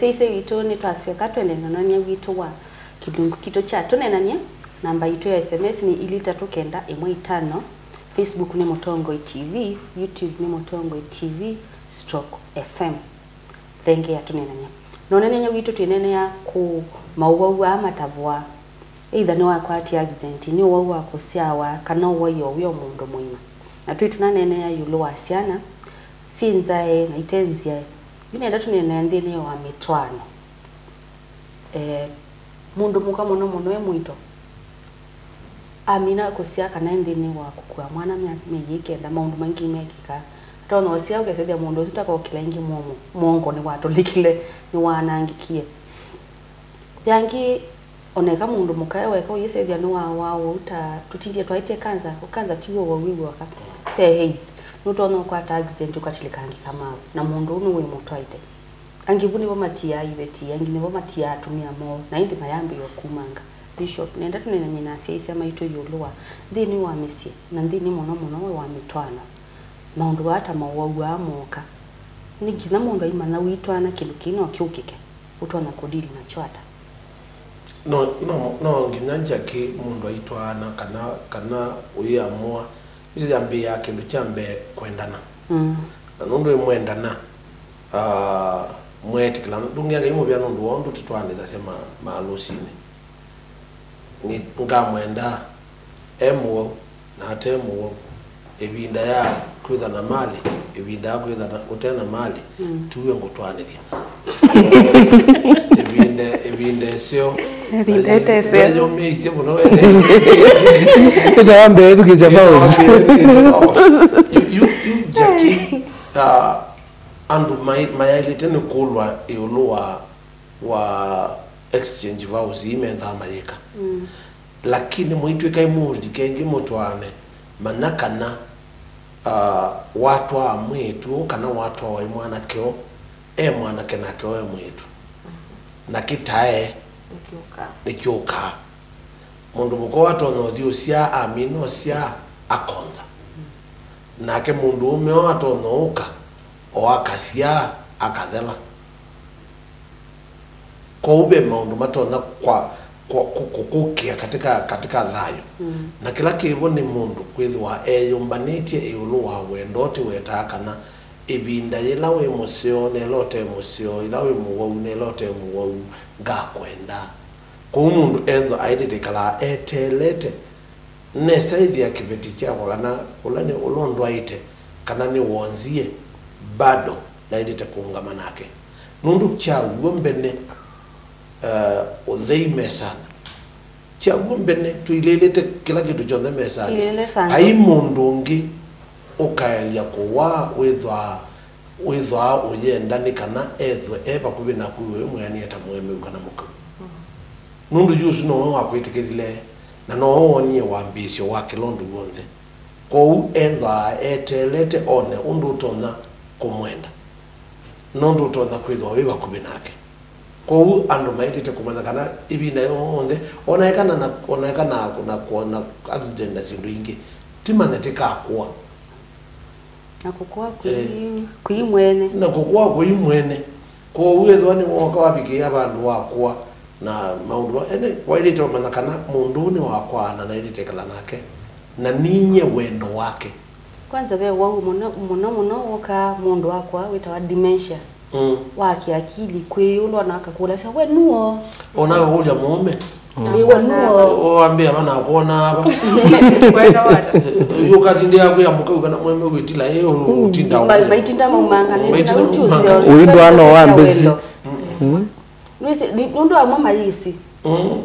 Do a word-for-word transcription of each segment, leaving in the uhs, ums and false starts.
Syaisye witũ, nĩtwasyoka twende na ũneenany'a witũ wa kĩlungu kitũ kya Tũneenany'e. Namba yitũ ya S M S nĩ ilĩ itatũ kenda ĩmwe itano. Facebook nĩ Mũtongoi T V, YouTube nĩ Mũtongoi T V stroke F M. Thengeea Tũneenany'e. Na ũneenany'a witũ twĩneenea kũũ maũwau aa matavũa. Either nĩwakwatie accident, nĩ ũwau wa kũsyawa, kana ũwai o wĩ o mũndũ mũima. Na twĩ tũnaneenea ĩũlũ wa syana, syĩ nzae na ite nzae. Yu nenda tũneenee nthĩnĩ wa mĩtwaano. Eh, mũndũ mũka mũno mũno e mũito, amina kũsyaa kana e nthĩnĩ wa kũkua mwana mya-, myei ĩkenda, maũndũ maingĩ mekĩkaa. Atonya ũsyaa ũkesethya mũndũ ũsu takokĩla ĩngĩ, mũomo, mũongo nĩwatũlĩkile, nĩwanangĩkie. Yangĩ, oneka mũndũ mũka e weka ũyĩsethya nĩwawaa ũu, ta tũtindie twaĩtye kanza, kanza ti w'o wawĩw'oka, pe AIDS, nũtonya ũkwata accident ũkatilĩkangĩka mawe, na mũndũ ũũ nĩwĩmũtwaĩte. Angĩ vu nĩvo matiaa iveti, angĩ nĩvo matiaa atumĩa moo, na ĩndĩ mayambĩĩe kumanga. Bishop, nenda tũneenany'e na asyaĩĩsya maitũ ĩũlũ wa nthĩnĩ wa mĩsyĩ, na nthĩnĩ mũno mũno wa mĩtwaano, maũndũ aa ta maũwau aa mooka. Nĩ nginya mũndũ aimanya witwaana kĩndũ kĩĩ no kĩũkĩke, ũtonya kũdili nakyo ata? No, no, no nginya Jackie mũndũ aitwaana kana, kana ũyĩamũa. Ĩsu yambĩĩaa kĩndũ kya mbee kwendana. Mm. Na nũndũ ĩmwendana, ah, mweetĩkĩlana. Ndũngĩa Ngai mũvea nũndũ woo ndũtũtwaanĩthasya ma-, maalũsinĩ. Nĩ-, ngamwenda e mũwau na ate mũwau. Ĩvinda ya kwĩthwa na malĩ, ĩvinda ya kwĩthwa na, ũte na malĩ, mm, tiwe ngũtwaanĩthya. Ĩvinda, ĩvinda ĩseo. Ĩvinda ĩteseo. Yeyũmĩisye mũno wene. Ĩtawa mbee ĩthukĩĩsya Pausi. Yu, yu, yu, Jackie, ah, andũ mai-, mayaĩlĩte nĩ kũlwa ĩũlũ wa, wa exchange vows ii methaa mayĩka. Mm. Lakini mũitw'ĩka ĩmũlika ĩngĩ mũtwaane, manya kana, ah, watwaa mwĩĩtu ũũ kana watwawa ĩ mwanake ũũ, e mwanake nake ũũ e mwĩĩtu. Na kĩtae nĩkyũkaa. Nĩkyũkaa. Mũndũ mũka ũũ atonya ũthi ũsyaa, amina ũsyaa, akonza. Nake mũndũ ũme ũũ atonya ũka, o akasyaa, akathela. Kwoou ve maũndũ matonya kwa, kwa, kũ-, kũkũkĩa katika, katika thayũ. Mm. Na kĩla kĩvo nĩ mũndũ kwĩthĩwa eyũmbanĩtye ĩũlũ wa wendo ũtĩwetaa kana ĩvinda yĩla wĩ mũseo, na ĩla ũte mũseo, ĩla wĩ mũwau, na ĩla ũte mũwau, ngakwenda. Kwoou mũndũ ethwa aĩlĩte ĩkalaa eteelete. Nesa ĩthĩa kĩveti kyakwa, kana ũla nĩ, ũla ũndwaĩte, kana nĩwonzie, bado naĩlĩte kũũngama nake. Nũndũ kya w'o mbene, eh, ũthei mesanĩ. Kya w'o mbene, tũilĩlĩte kĩla kĩndũ kyonthe mesanĩ. Ilĩlĩte sanza. Ai mũndũ ũngĩ ũkaelya kũwaa wĩthwaa, wĩthwaa ũyenda nĩ kana ethwe e vakuvĩ naku we mwĩanĩe ta mũemeu kana mũkau. Nũndũ yu ũsu nowe wakwĩtĩkĩlile, na nowe woonie wambĩĩsyo wa kĩla ũndũ w'onthe. Kwoou ethwaa eteelete one ũndũ ũtonya kũmwenda, na ũndũ ũtonya kwĩthĩwa wĩ vakuvĩ nake. Kwoou andũ maĩlĩte kũmanya kana ĩvinda yonthe, onaekana na, onaekana na, na, na accident na syĩndũ ingĩ, ti manya tĩkakũa. Na kũkũa kwĩ, eh, kwĩ mwene. Na kũkũa kwĩ mwene. Kwoou ethĩwa nĩwooka wavikĩĩa vandũ wakũa na maũndũ ma-, ene, waĩlĩte ũmanya kana mũndũ ũũ nĩ wakwa na naĩlĩte ĩkala nake, na ninyie wendo wake. Kwanza ve ũwau mũno mũno mũno wũkaa mũndũ wakũa wĩtawa dementia. Mm. Wa kĩakili, kwĩ ũndũ ona akakũlasya, "We nuo?" Ona akakũlya mũũme. Ĩwe nuo. Wambĩa mana kuona ava. Yu katindĩa kwĩa mũkau kana mweme wĩtila ĩ ũtinda. Ma-, maitinda maumangane. Maitinda maumangane. Ũyu ndwana wa mbĩsi. Nũndũ amwe mayĩsĩ. Mm.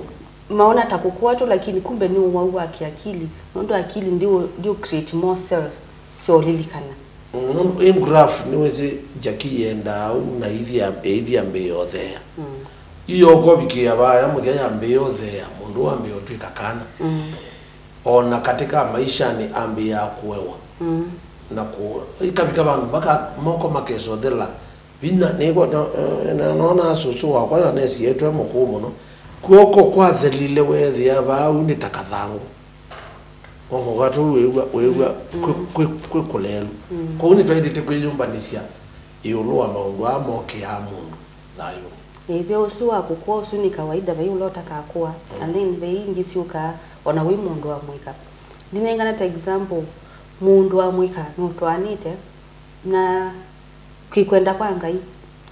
Maona ta kũkwatwa, lakini kumbe nĩ ũwau wa kĩakili. Nũndũ akili ndiũ, ndiũ create more cells sya ũlilikana. Nũndũ ĩ graph nĩwĩsĩ Jackie yendaa ũu na ĩthi ya-, ĩthi yambĩĩa ũtheea. Mm. Ĩyooka ũvikĩĩa vaya mũthya yambĩĩa ũtheea, mũndũ ũũ ambĩĩa ũtw'ĩka kana. Mm. O na katĩ ka maishanĩ ambĩĩaa kũewa. Mm. Na kũ-, ĩkavika vandũ maka-, moko makesothela vinya. Nĩkw'a na, eh, na, noona sũsũ wakwa na nesie etwe mũkũũ mũno. Kw'oko kwathelile weethĩa vau nĩ ta kathangũ. Kw'oko kwatũ wĩw'a, wĩw'a kwĩ, kwĩ, kwĩ kũlelu. Mm. Kwoou nĩtwaĩlĩte kwĩyũmbanĩsya ĩũlũ wa maũndũ aa mokĩaa mũndũ thayũnĩ. Ĩĩ, ve ũsu wa kũkũa ũsu nĩ kawaida, vai ũla ũtakakũa. And then ve ingĩ syũkaa ona wĩ mũndũ wa mũika. Ndinengane ta example, mũndũ wa mũika nũtwaanĩte na kwĩ kwenda kwa Ngai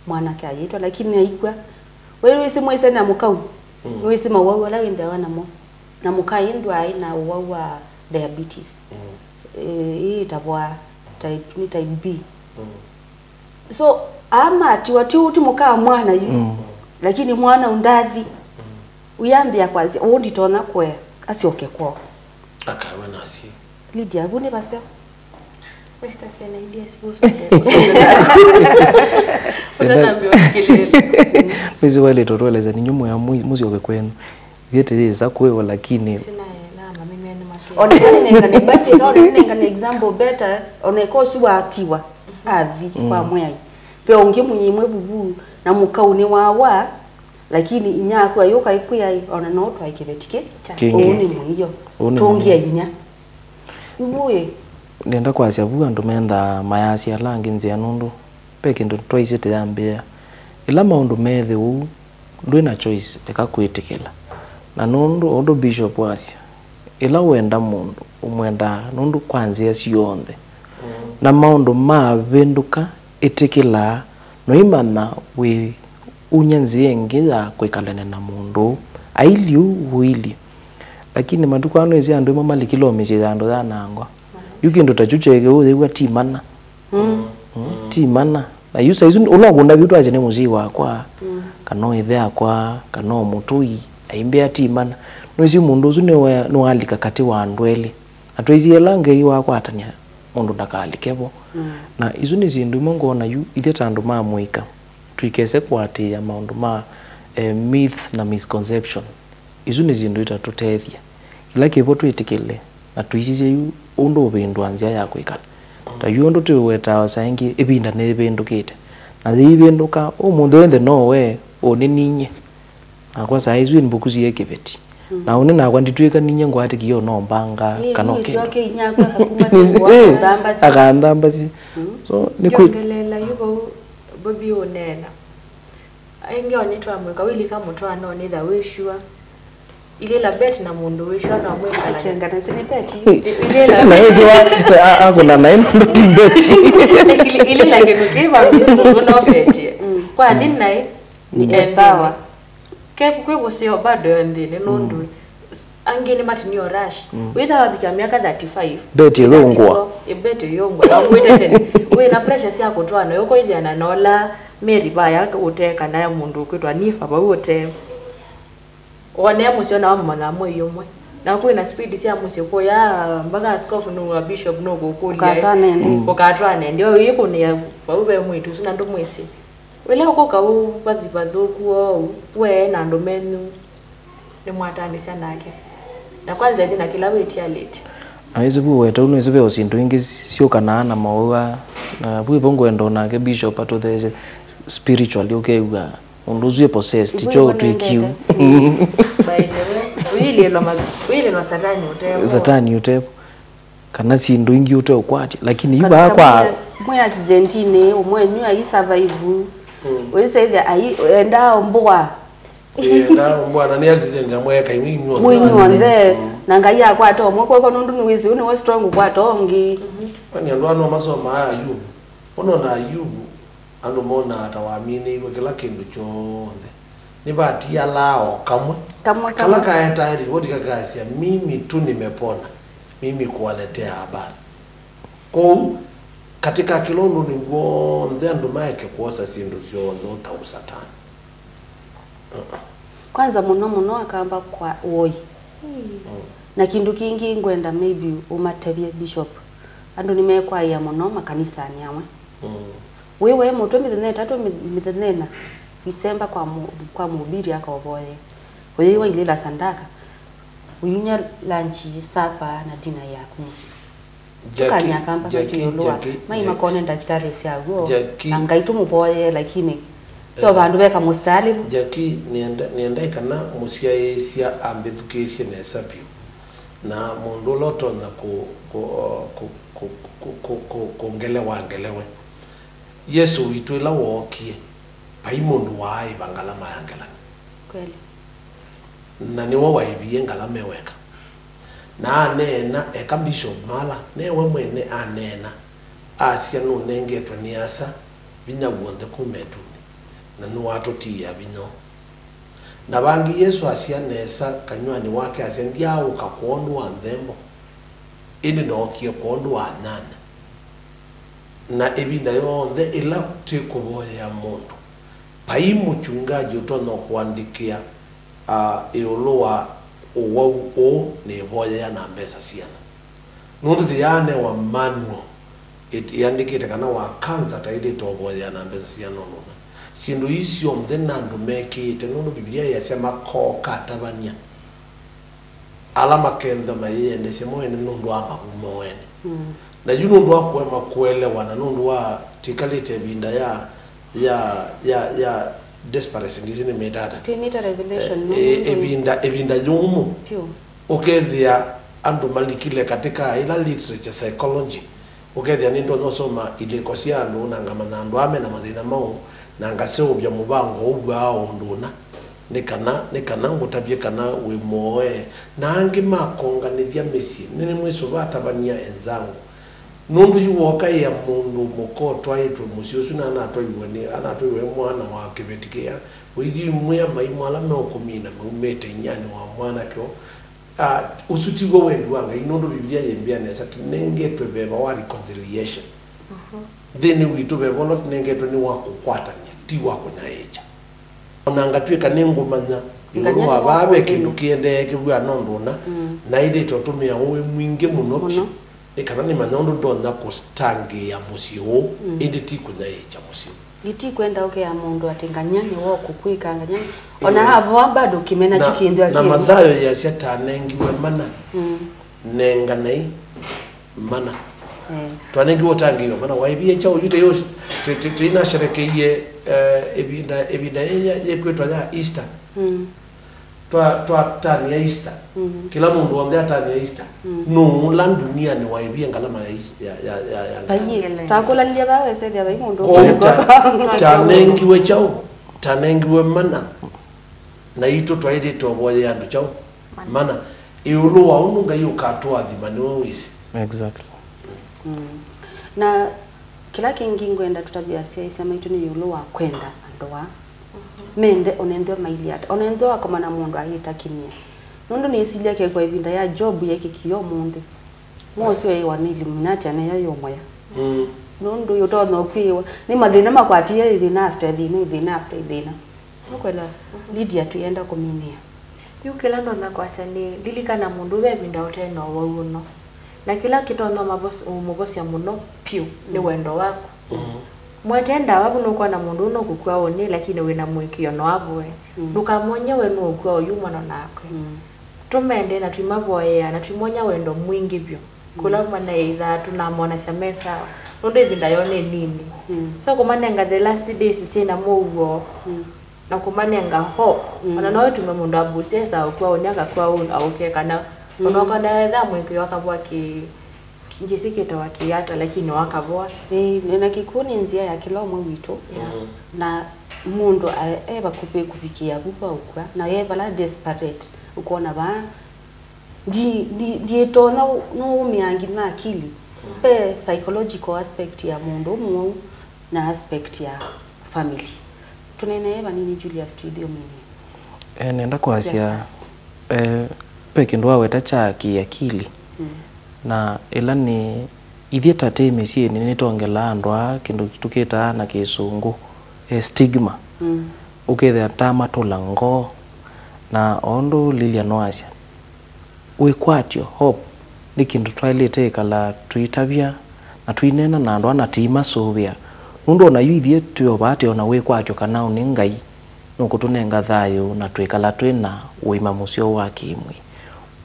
mwanake ayĩtwa, lakini aikw'a. We nĩwĩsĩ mwaisya na mũkau, nĩwĩsĩ mawau ala wĩthĩawa namo. Na mũka ĩndũ aĩ na ũwau wa diabetes. Ĩĩ, ĩĩ ĩtavwa type, nĩ type B. So, amatiwa ti ũu, ti mũkaa mwana yu, lakini mwana ũndathi. Uyambĩa kwasya, ũũ nditonya kũea, asyoke kwoo. Akawa nasi. Lydia, vu nĩ vaseo. Wĩsĩ wailĩtwe tũeleza ninyu mũya mũsyoke kwenyu. Ithyĩ tĩyĩsa kwĩwa, lakini ona ĩka nĩnengane, basi ĩka ona nĩnengane example better, ona ĩka ũsu watiwa athi kwa mwĩai. Ve ũngĩ mũnyimwe vuvu na mũkau nĩwawa, lakini inya aku ayũka ĩkwĩai, ona no twae kĩveti kĩ. Kĩngĩ. Ũũ nĩ mũio. Ũũ nĩ mũio. Tũngĩa inya. Ũu ĩ. Nĩenda kwasya vu andũ mendaa mayasya ala angĩ nzĩa, nũndũ ve kĩndũ twaisye tũyambĩĩa. Ĩla maũndũ methĩ ũu, ndwĩ na choice, eka kwĩtĩkĩla. Na nũndũ ũndũ Bishop wasya, ĩla wenda mũndũ, ũmwendaa nũndũ kwa nzĩa syonthe. Na maũndũ mavĩndũka, ĩtĩkĩlaa, noimanya wĩ unye nzĩa ĩngĩ ya kwĩkalany'a na mũndũ ũũ. Ailye ũu ũilye. Lakini matukũ aa nĩwĩsĩ andũ ĩmwe malikile o mĩsyĩ ya andũ yanangwa. Yu kĩndũ ta kyu kyeke ũyĩw'a ti mana. Mm. Mm, ti mana. Na yu saisu ũla ũkũnda vyũ twasye nĩ mũsyai wakwa, kana o ĩthe akwa, kana o mũtũi, aimbĩa ti mana. Nĩwĩsĩ mũndũ ũsu nĩwe, nĩwalika katĩ wa andũ elĩ. Na twaisye ĩla Ngai wakwatany'a mũndũ ndakalike vo. Na isu nĩ syĩndũ imwe ngwona yu ithyĩ ta andũ ma mũika tũikese kũatĩĩa maũndũ ma, eh, myths na misconception. Isu nĩ syĩndũ itatũtethya. Kĩla kĩvo twĩtĩkĩle na tũisisye yu ũndũ ũvĩndũa nzĩa ya kwĩkala. Ta yu ũndũ twĩwetaa saa ingĩ, ĩvinda nĩyĩvĩndũkĩte. Na yĩivĩndũka, ũmũnthĩ wĩnthe no we ũnĩninye. Nakwa saa isu nĩ mbũkusie kĩveti. Na ũnĩ nakwa nditw'ĩka ninye ngwatĩkie ũno mbanga kana ũkenda. Nĩsyoke inyakwa akakuma singwa akanthambazi. Akanthambazi. So, nĩ kwĩ- Ndyongelela yu vau Bobi ũneena. Aingĩ o nĩtwamwĩka, wĩlika mũtwaanonĩ, ĩtha wĩsua. Ilĩla bet na mũndũ wĩsua no mwĩkalane. Kengana sini bet. Ilĩla. Na wĩsĩ wa, a-, akũna naĩ nũndũ ti bet. Ilĩla kĩndũ kĩ va mũndũ no betie. Kwa thi naĩ. Nĩ sawa. Ke kwĩ kũseo bado yo nthĩnĩ nũndũ angĩ nĩmatinio rush. Wĩtha wavikia myaka thirty-five, bet ĩyũngwa. Thirty-four, ĩ bet ĩyũngwa. Nakwĩte tene, wĩ na pressure sya kũtwaana, ũkoithiana na ũla Mary vaya ũte kana ya mũndũ ũkwĩtwa Nifa vau ũte. Wonea mũsyĩ ona wamũmanya mwei ũmwe. Na kwĩ na speed sya mũsyĩ kũya, mpaka askofu nũwa bishop nũkũkũlya. Ũkatwaana ĩndĩ. Ũkatwaana ĩndĩ. Ũyĩkũnĩa vau ve mwĩĩtu ũsu na ndũmwĩsĩ. Ĩla ũkũka ũvathi vathũku oou, we na andũ menyu nĩmwatanĩsya nake. Na kwanza ĩthi na kĩla wĩtialĩtye. Na wĩsĩ vu ũweta ũu, nĩwĩsĩ ve o syĩndũ ingĩ syũkanaa na mawau aa. Na vu ĩvo ngwenda o nake Bishop atũtheesye spiritually, ũkew'a mũndũ ũsu e possessed, kyo ũtwĩkiu. By the way, ũyĩlĩĩlwa ma-, ũyĩlĩĩlwa Satani ũtevo. Satani ũtevo. Kana syĩndũ ingĩ ũteũkwatya, lakini yu vaa kwa mwĩ accidentinĩ, ũmwe wenyu ai survive. Wĩsethya ai endaa mbũa. Enda mbwana nĩ accident ya mweka imwe inyuothe. Mwinyonthe, na Ngai akwata ũmwe kw'oko nũndũ nĩwĩsĩ ũũ nĩwe strong kwata ũngĩ. Kwani andũ aa no masomaa Ayubu? Ũnona Ayubu, andũ monaa ta waminĩiwe kĩla kĩndũ kyonthe. Nĩvatialaa o kamwe. Kamwe, kala kamwe. Kaetae livoti kakasya, "Mimi tu nimepona, mimi kuwaletea habari." Kwoou, katika kĩla ũndũnĩ w'onthe andũ maeke kwosa syĩndũ syonthe ũta ũsatani. Kwanza mũno mũno akamba kwa woi. Na kĩndũ kĩngĩ ngwenda maybe ũmatavye, Bishop. Andũ nĩmekwaĩa mũno makanisanĩ amwe. Wĩ we mũtwe mĩthenya ĩtatũ, mĩ-, mĩthenya ĩna, isemba kwa mu-, kwa mũbiri akaũvoye. Ũyĩwa ilĩla sandaka, ũyunya lunch, supper na dinner yaku mũsyĩ. Jackie, tũkanyakamba Jackie, katũ ĩũlũ wa Jackie, mai Jackie, makone ndakĩtalĩ sya w'o, Jackie, na Ngai tũmũvoyee, lakini yo, eh, vandũ veka mũsitali vu. Jackie, nĩenda, nĩenda kana mũsyaĩĩsya ambĩthukĩĩsye nesa vyũ. Na mũndũ ũla ũtonya kũ-, kũ-, kũ-, kũngelewa ngelewe. Yesũ witũ ĩla wookie, Vai mũndũ waaĩva ngalama ya ngelany'o. Kweli. Na nĩwe waĩvie ngalama e weka. Na aneena, eka Bishop Mala, newe mwene aneena, asya, "Nũnengetwe nĩ Asa vinya w'onthe kuma ĩtunĩ, na nĩwatũtiĩa vinya ũũ." Na vangĩ Yesũ asya nesa kanyw'anĩ wake, asya, "Ndyaaũka kwondũ wa nthembo, ĩndĩ nookie kwondũ wa nyanya." Na ĩvinda yonthe ĩla twĩkũvoyea mũndũ, vai mũkyungaji ũtonya kũandĩkĩa, ah, ĩũlũ wa ũwau ũũ, "Nĩvoyea na mbesa siana." Nũndũ tũyaanewa manual ĩ-, ĩandĩkĩte kana wa kanza taĩlĩte ũvoyea na mbesa siana ũndũ ũna. Syĩndũ ii syonthe na andũ mekĩĩte, nũndũ Mbivilia yasya makooka atavany'a. Ala makethwa mayĩendesya mo ene nũndũ wa mavu moo ene. Mm. Na yu nũndũ wa kũema kũelewa na nũndũ wa twĩkalĩte ĩvinda ya, ya, ya, ya desperation, ndisi nĩmĩta ata? Twĩmĩta revelation, eh, no, eh, nũndũ ĩvinda, ĩvinda yũmũ. Vyũ. Ũkethĩa andũ malikile katika ĩla literature psychology, ũkethĩa nĩndonya ũsoma ilĩko sya andũ na ngamanya andũ aa mena mathĩna maũ, na ngaseũvya mũvango ũvw'aa o ũndũ ũna, nĩ kana, nĩ kana ngũtavye kana wĩ mũoe. Na angĩ makonganĩthya mĩsyĩ, nĩnĩmwĩsũva atavany'a enzangu. Nũndũ yu wokaĩa mũndũ mũka ũtwaĩtwe mũsyĩ ũsu, na anatwaiwe nĩ, anatwaiwe mwana wa kĩveti kĩya, ũithi mwĩa maimũ ala meũkũmina maumĩte inyanĩ wa mwanake ũũ. Ah, ũsu tiw'o wendi wa Ngai, nũndũ Mbivilia yĩmbĩa nesa, tũnengetwe veva wa reconciliation. Mhm. Nthĩnĩ witũ veva ũla tũnengetwe nĩ wa kũkwatany'a, ti wa kũnyaĩĩkya. O na ngatw'ĩka nĩngũmanya ĩũlũ wa vaa ve kĩndũ kĩendee kĩvw'ana ũndũ ũna, mm, naĩlĩte ũtũmĩa ũĩ mwingĩ mũno vyũ, nĩ kana nĩmanya ũndũ ndonya kũstangĩĩa mũsyĩ ũũ, mm, ĩndĩ ti kũnyaĩĩkya mũsyĩ ũũ. Itikwenda ũkea mũndũ atĩ ngany'a nĩwe ũkũkwĩka ngany'a. O na, mm, avoa bado kĩmena na, kĩkĩnthwa na kĩmwe. Mathayo yasya, "Tanengiwe mana, mm, nenganai mana." Eh. Twanengiwe ũtangĩĩo mana. Waĩvie kyaũ? Yu tei-, tei-, tei-, teinasherekeie, eh, ĩvinda, ĩvinda yĩ ya, yĩkwĩtwa ya Easter. Mm. Twa, twatania Easter. Mm. Kĩla mũndũ w'onthe atania Easter. Mm. Nũũ ũla ndunianĩ waĩvie ngalama ya Eas-, ya, ya, ya, ya ngalama? Vaiĩ. Twakũlanilye vaa wesethĩa vai mũndũ. Kwoou ũkũlya ta-, kwakwa. Tanengiwe kyaũ? Tanengiwe mana. Naitũ twaĩlĩte ũvoyea andũ kyaũ? Mana. Mana. Ĩũlũ wa ũndũ Ngai ũkatũathima nĩwe wĩsĩ. Exactly. Mm. Na kĩla kĩngĩ ngwenda tũtavye asyaĩĩsya maitũ nĩ ĩũlũ wa kwenda andũ aa. Mhm. Mende o na ethĩwa mailyĩ ata. O na ethĩwa wakoma na mũndũ ayĩta kĩmya. Nũndũ nĩsilya kekwa ĩvinda ya Job yekĩkie ũmũnthĩ. Mose ũyĩwa nĩ Illuminati, anayo yũmũya. Mm. Nũndũ ũtonya ũkwĩwa nĩ mathĩna makwatie ĩthĩna after ĩthĩna, ĩthĩna after ĩthĩna. Nũkwelewa? Mhm. Lydia, twĩenda kũminĩa. Yu kĩla ndonya kwasya nĩ, lilikana mũndũ ve ĩvinda ũte na ũwau ũno. Na kĩla kĩtonya ũmavos-, ũmũvosya mũno vyũ nĩ, mm, wendo waku. Mm. Mwete ndawa vu nũkwona mũndũ ũũ nũkũkw'a ũnĩ, lakini wĩna mũĩkĩĩo no avoe. Mm. Ndũkamwony'e we nũũkw'a oyu mwana nakwe. Mm. Tũmende na twĩmavoyea na twĩmony'a wendo mwingĩ vyũ. Kũla, mm, maneĩthaa tũnamonasya me sawa. Nũndũ ĩvinda yoo nĩ nini. Mm. So kũmanenga the last days syĩna mũuo. Mm. Na kũmanenga hope. Mm. Ona no ĩtume mũndũ aboost esa ũkw'a ũnĩ akakw'a ũũ aũke kana, mm, ona ũkona etha mũĩkĩĩo akavwa kĩ, kĩ, njĩsĩ kĩtawa kĩata, lakini wakavoa. Ĩĩ, na kĩkw'ũ nĩ nzĩa ya kĩla ũmwe witũ. Yeah. Mm. Na mũndũ a-, e vakuvĩ kũvikĩa vu va ũkw'a, na e vala desperate, ũkona vaa, ndi-, ndi-, ndiĩtonya nũũmĩa nginya akili. Mm. Ve psychological aspect ya mũndũ ũmwe na aspect ya family. Tũneenee vanini, Julius, twĩthĩe ũmini. Eh, nenda kwasya, Justus, eh, ve kĩndũ waweta kya kĩakili. Mm. Na ĩla nĩ ithyĩ ta twĩ mĩsyĩnĩ nĩtwongelaa andũ aa kĩndũ tũkĩtaa na kĩsũngũ, eh, stigma. Mm. Ũkethĩa ta matũla ngoo. Na o ũndũ Lilian wasya, wĩkwatyo, hope, nĩ kĩndũ twaĩlĩte ĩkala tũitavya na tũineena na andũ ana tũimasũvĩa. Nũndũ o na yu ithyĩ twĩ o vaa twĩ o na wĩkwatyo kana ũnĩ Ngai nũkũtũnenga thayũ na twĩkala twĩ na ũima mũseo wa kĩ-mwĩĩ.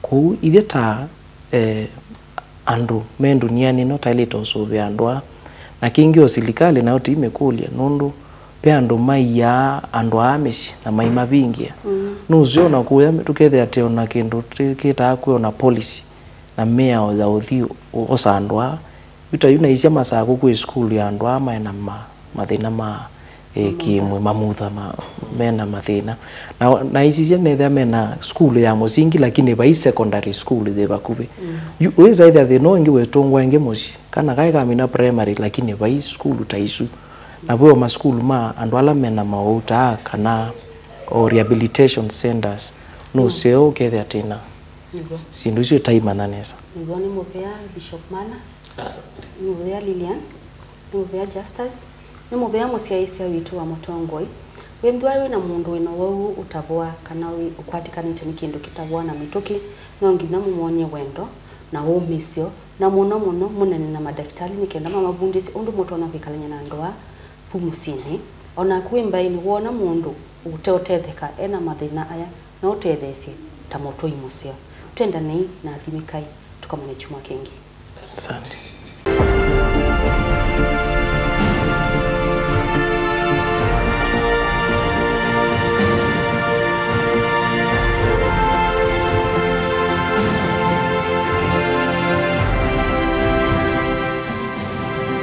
Kwoou ithyĩ ta, eh, andũ me ndunianĩ ĩno twaĩlĩte ũsũvĩa andũ aa. Na kĩngĩ o silikalĩ nayo tũimĩkũlya, nũndũ ve andũ maiaa andũ aa mĩsyĩ na maimavingĩa. Mm. Nũseo na kũya tũkethĩa atĩ o na kĩndũ tũkĩtaa kwĩ o na policy na mĩao ya ũthi ũosa andũ aa. Yu ta yu naisya Masakũ kwĩ sukulu ya andũ aa maĩ na ma-, mathĩna ma e, kĩmwe, mamutha ma, mena mathĩna. Na, na isisya nethĩa mena sukulu ya mũsingi, lakini vai secondary school yĩ vakuvĩ. Yu wĩsa ĩthĩa thĩna ũngĩ wĩtũngwa ĩngĩ mũsyĩ. Kana kaĩ kamina primary, lakini vai sukulu ta isu. Na veo masukulu ma andũ ala mena maũu ta aa kana o rehabilitation centers, nũseo ũkethĩa tĩna. Nĩw'o. Syĩndũ isu itaimanya nesa. Nĩw'o, nĩ mũvea Bishop Mala. Asante. Nĩ mũvea Lilian. Nĩ mũvea Justus. Nĩ mũvea mũsyaĩĩsya witũ wa mũtongoi. Wĩnthwa wĩ na mũndũ wĩ na ũwau ũtavũa kana wĩ ũkwatĩkanĩte nĩ kĩndũ kĩtavũa na mĩtũkĩ, no nginya mũmwony'e wendo na wũmĩĩsyo, na mũno mũno mũnene na madakĩtalĩ nĩ kenda mamavundĩsye ũndũ mũtonya kwĩkalany'a na ndoa vu mũsyĩnĩ. O naku wĩ mbaĩnĩ, woona mũndũ ũteũtetheka e na mathĩna aya, no ũtetheesye ta mũtũi mũseo. Twendanei na athimĩkai, tũkamane kyumwa kĩngĩ. Asante.